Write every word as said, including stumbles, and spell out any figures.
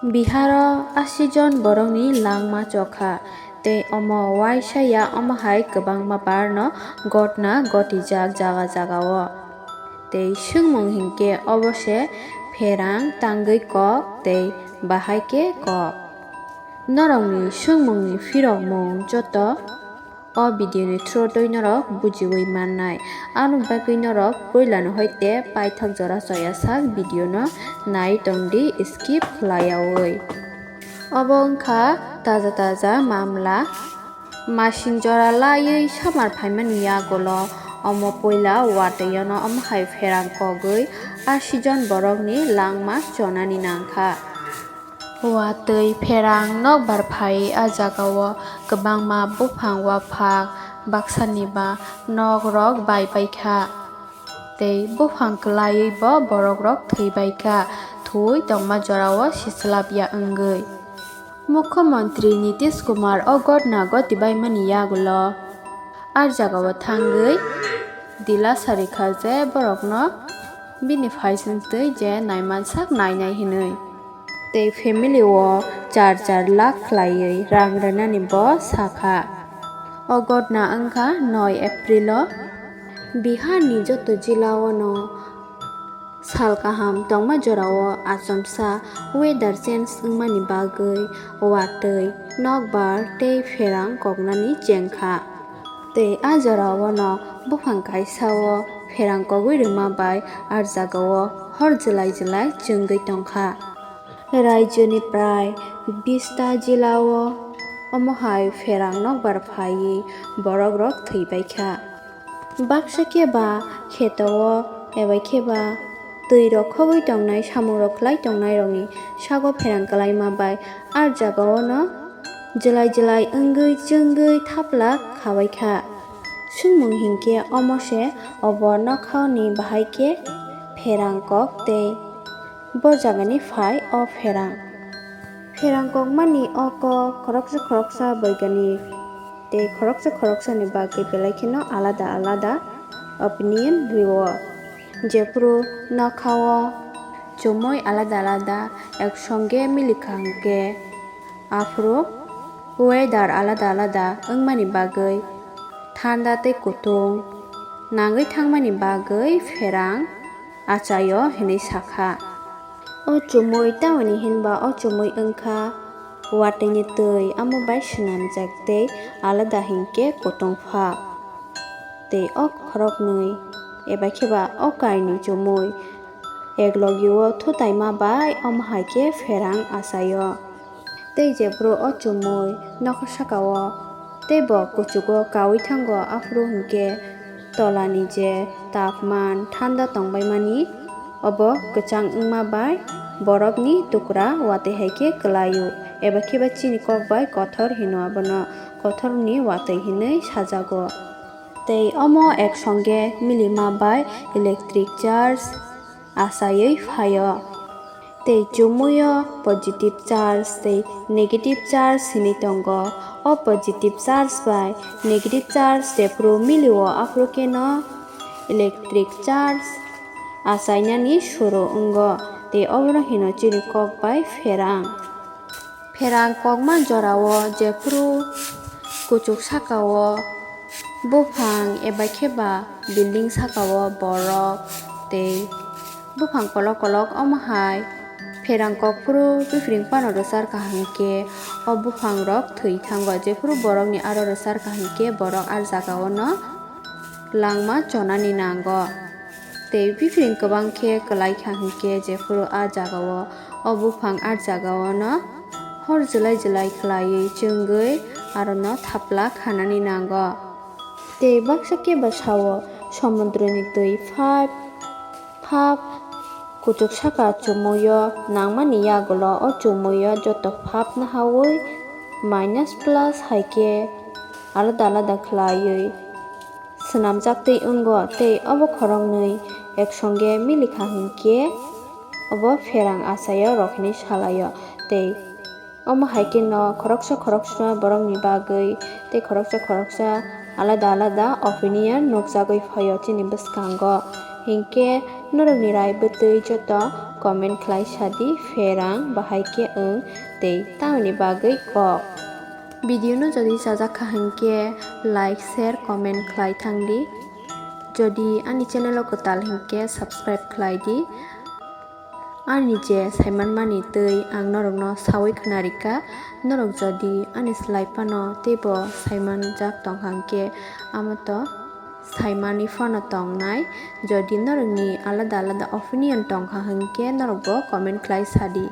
Biharo asi jon borokni langma chokha, tei omo uaisa ya omo hai kwbangma barno gotna gotijak jaga jagao. Tei swngmung hinkhe obo se pherang tangwi kok tei bahai khe kok. Norokni swngmungni phirokmung joto o video ni through twi norok bujiwi mannai. Ano bagwi norok puilano hoite paithak jora choya sak video no nai tongdi skip khwlaiyawi. Obo wngkha taja taja mamla. Masing jora laiwi samar phaimani yagulo omo puila watwi ono omo hai pherang kogwi asi jon borokni langma chonani nangkha. Watwi pherang nokbar phaiwi a jagao kwbangma buphang waphak baksani ba nokrok bai paikha. Tei buphang kwlaiwi bo borokrok thwi baikha, thwi tongma jorao sislap ya wngwi. Mukhyamantri Nitish Kumar o gotna gotibaimani yagulo a jagao thangwi dilasa rikha je borokno bini phaising twi je naimansak nainai hinwi. Tei family o char char lakh khwlaiwi rang rwnani bo sakha. O gotna wngkha noi April o. Bihar ni joto jila o no sal kaham tongma jora o achomsa weather change wngmani bagwi watwi nokbar tei pherang koknani chengkha. Tei a jora o no buphang kaisa o pherang kogwi rwma bai a jaga o hor jwlai jwlai chwngwi tongkha. Raijo ni prai bista jila o omo hai pherang nokbar phaiwi borok rok thwi baikha. Baksa khe ba kheto o eba khe ba twi rok khogwi tongnai, samung rok khlai tongnai rokni sago pherang kwlaima bai a jaga o no jwlai jwlai wngwi chwngwi thapla khabaikha. Swngmung hinkhe omo se obo nokhao ni bahai khe pherang kok tei bo jagani phai o pherang. Pherang kokmani o kok khoroksa khoroksa boiganik tei khoroksa khoroksani bagwi belai kheno alada alada opinion rwo. Jephru nokhao chumui alada alada eksonge milikha hinkhe aphuru weather alada alada wngmani bagwi thanda tei kutung nangwi thangmani bagwi pherang achaio hinwi sakha. O chumui tamoni hinba o chumui wngkha watwini twi, amo bai swnamjak tei alada hinkhe kutung pha. Tei o khoroknwi eba khe ba o kainwi chumui eklogio thutaima bai omo hai khe pherang achaio. Tei jephru o chumui nokha sakao tei bo kuchugo kaui thango, aphuru hinkhe tolani je tapman thanda tongbaimani obo kwchang wngma bai borokni tukra watwi hai khe kwlaio, eba khe ba chini kok bai kothor hino abono kothorni watwi hinwi sajago. Tei omo ek songe milima bai electric charge achaiwi phaio. Tei chumuio positive charge tei negative charge hinwi tongo. O positive charge bai negative charge jephru milio aphuru kheno electric charge achainani suru wngo. Tei obono hino chini kok bai pherang. Pherang kokma jorao jephru kuchuk sakao buphang eba khe ba building sakao borok tei buphang kolok kolok omo hai pherang kokphuru biphiring phano rwchar kaham khe o buphang rok thwi thango, jephru borokni aro rwchar kaham khe borok a jagao no langma chonani nango. Tei biphiring kwbang khe kwlai kha hinkhe jephru a jagao o buphang a jagao no hor jwlai jwlai khwlaiwi chwngwi aro no thapla khanani nango. Tei baksa khe ba sao, somudroni twi phap phap kuchuk saka chumuio nangmani yagulo o chumuio joto phap nahaui minus plus hai khe alada alada khwlaiwi swnamjak twi wngo, tei obo khoroknwi ek songe milikha hinkhe obo pherang achaio rok hinwi salaio. Tei omo hai kheno khoroksa khoroksa borokni bagwi tei khoroksa khoroksa alada alada opinion nukjagwi phaio chini bwskango. Hinkhe norokni rai bwtwi joto comment khlai sadi, pherang bahai khe wng tei tamoni bagwi kok. Video no jodi chajak kha hinkhe like, share, comment khlai thangdi. Jodi ani channel o kwtal hinkhe subscribe khlai di. Ani je saimanmani twi ang norokno sawi khwnarikha, norok jodi ani slai phano teibo saimanjak tongkha hinkhe amo to saimani phano tongnai. Jodi norokni alada alada opinion tongkha hinkhe norokbo comment khlai sadi.